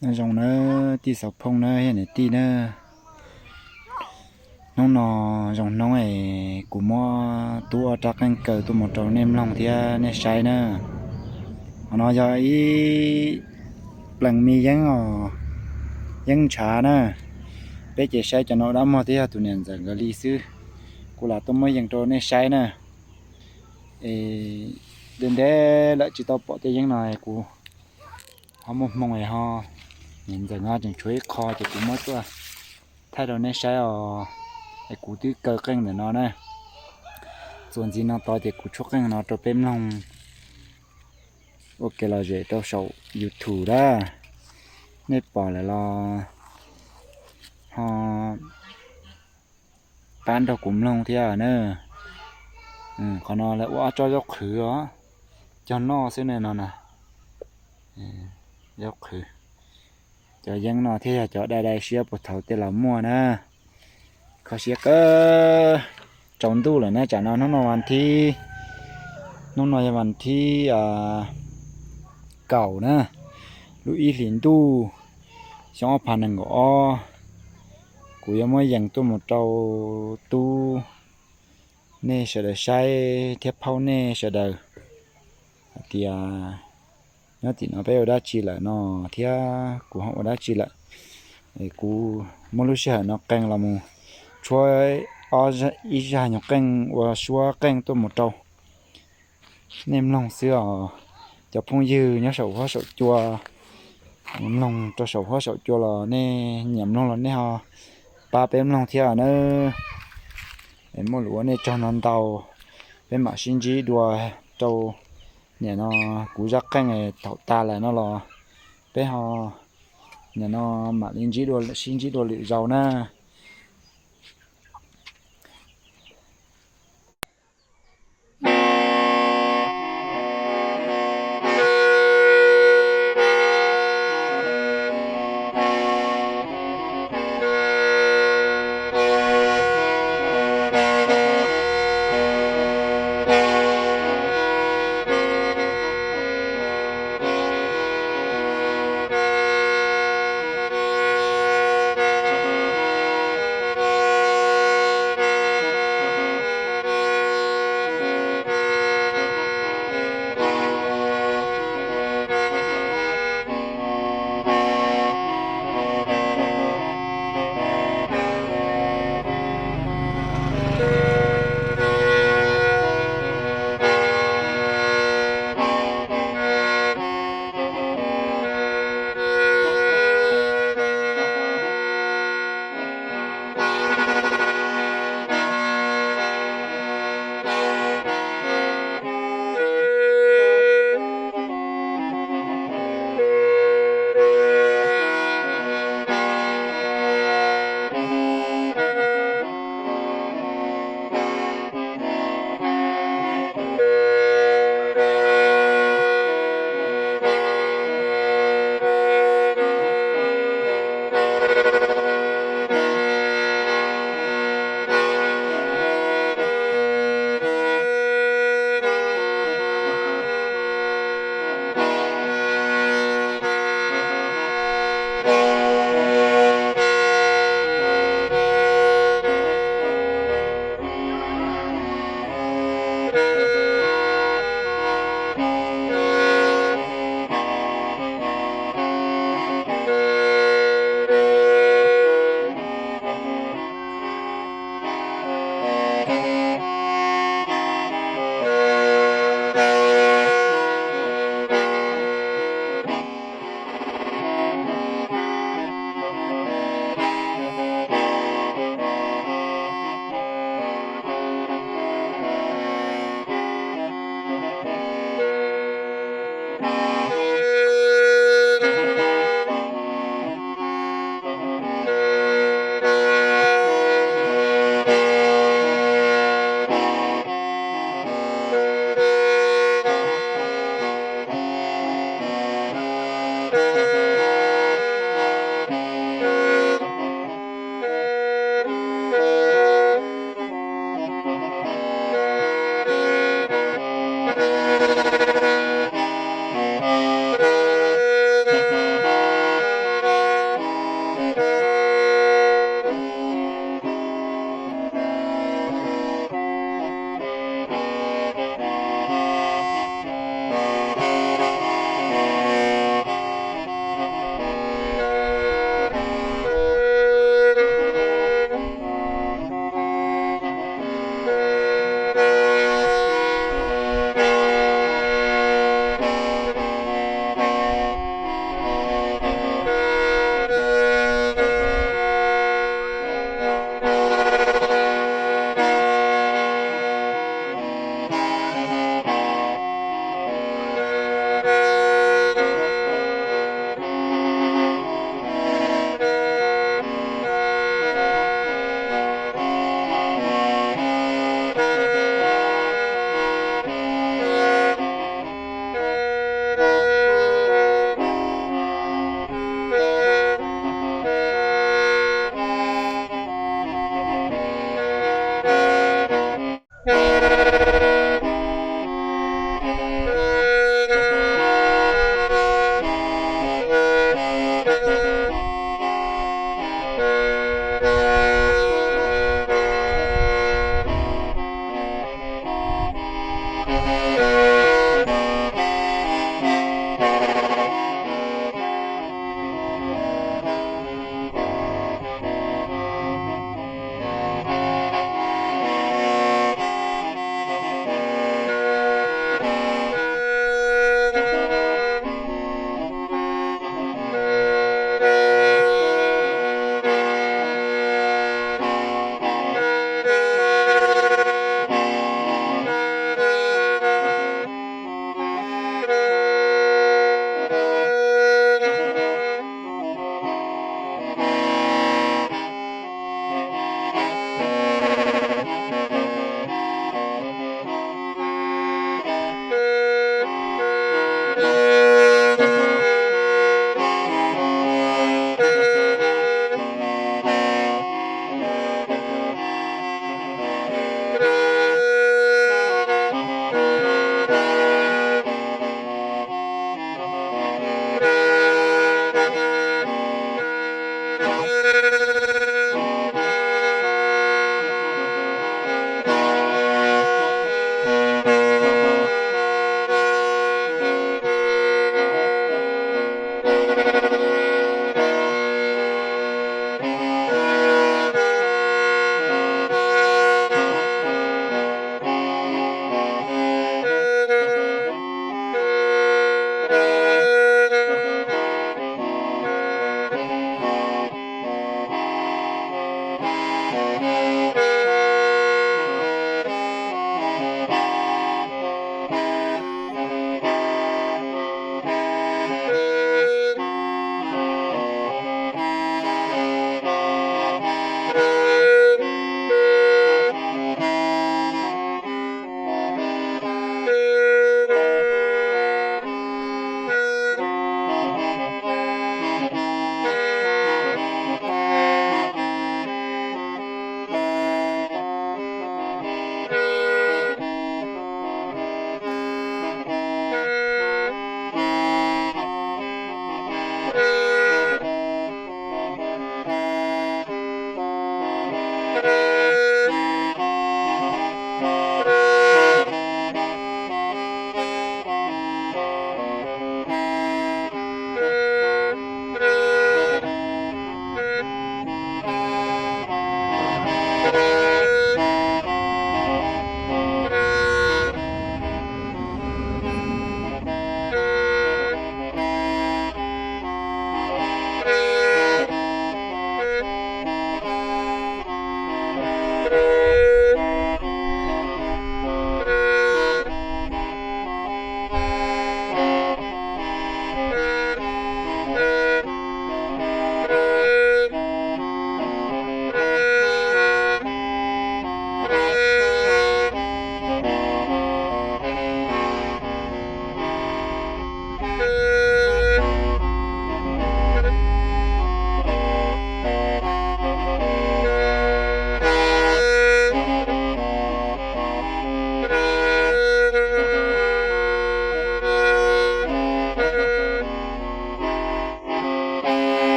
Nyob zoo nawb tij Xauv Phooj nawb, yog niam tij nawb. Hnub no zoo hnub es kuv muab tub ob rab qeej kaw tuaj mus rau nej mloog thiab nej saib na. Qhov no yog ib plees me yeeb os, yeeb ntshav na. Peb ces saib cov no dab muag thiab yog tus niam ntxawm nkawd li xwb. Kuv lam tuaj muab yees rau nej saib na. Es ntev ntev lawm tsis tau pom tej yeeb no, kuv ho muaj hmoo es ho, niam ntxawm no tseem tshuav ib qho ces kuv muab tuaj thaij rau nej saib os. Es kuv twb kaw qeej ntawm no na. Txuas ntxiv no tod ces kuv tshuab qeej no rau peb mloog ua kev lom zem rau saum YouTube na. Nej pom lawm los ho pab nrog kuv mloog thiab na. Qhov no lawv ua ob tsob zaub qhwv os, cog noj xwb ne no na. Zaub qhwv. Cov yeeb no thiaj yog cov dai dai siab puag thaum tej laus muaj na. Kho siab kawg. Tsaus ntuj lawm na, tsam no hnub no vas thib, hnub no yog vas thib kaum na, lub ib hlis ntuj, xyoo ob phav nees nkaum ob. Kuv yuav muab yees tuaj mus rau tub nej sawv daws saib thiab phaub nej sawv daws hais tias nyob tim no peb ua dab tsi lawm no thiab kuv ho ua dab tsi lawm. Kuv muab lub sij hawm no qee los mus tshuab ib zaj nyuag qeej ua suab qeej tuaj mus rau nej mloog xwb os. Cov phooj ywg nyob saum huab saum cua, mloog rau saum huab saum cua los nej nyiam mloog los nej ho pab peb mloog thiab nawb. Muaj lus ua nej tsaug ntau ntau, peb mam sib ntsib dua rau nim no kuv zaj qeej thaum tas lawm no los peb ho nim no mam li ntsib dua, sib ntsib dua lwm zaus na.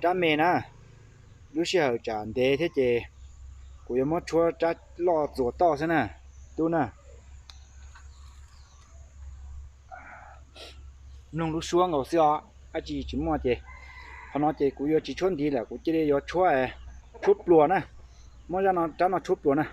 rab me na. Lub sij hawm tsam ntev thiab ces kuv yuav muab tshuab rab loj txuas toj xwb na, tub na. Mloog lub suab nkaus xwb os, dab tsi tsis muaj ces qhov no ces kuv yuav tsis tshuab ntiv lawm, kuv cia li yuav tshuab, tshuab pluas na. Muab rab no tshuab pluas na.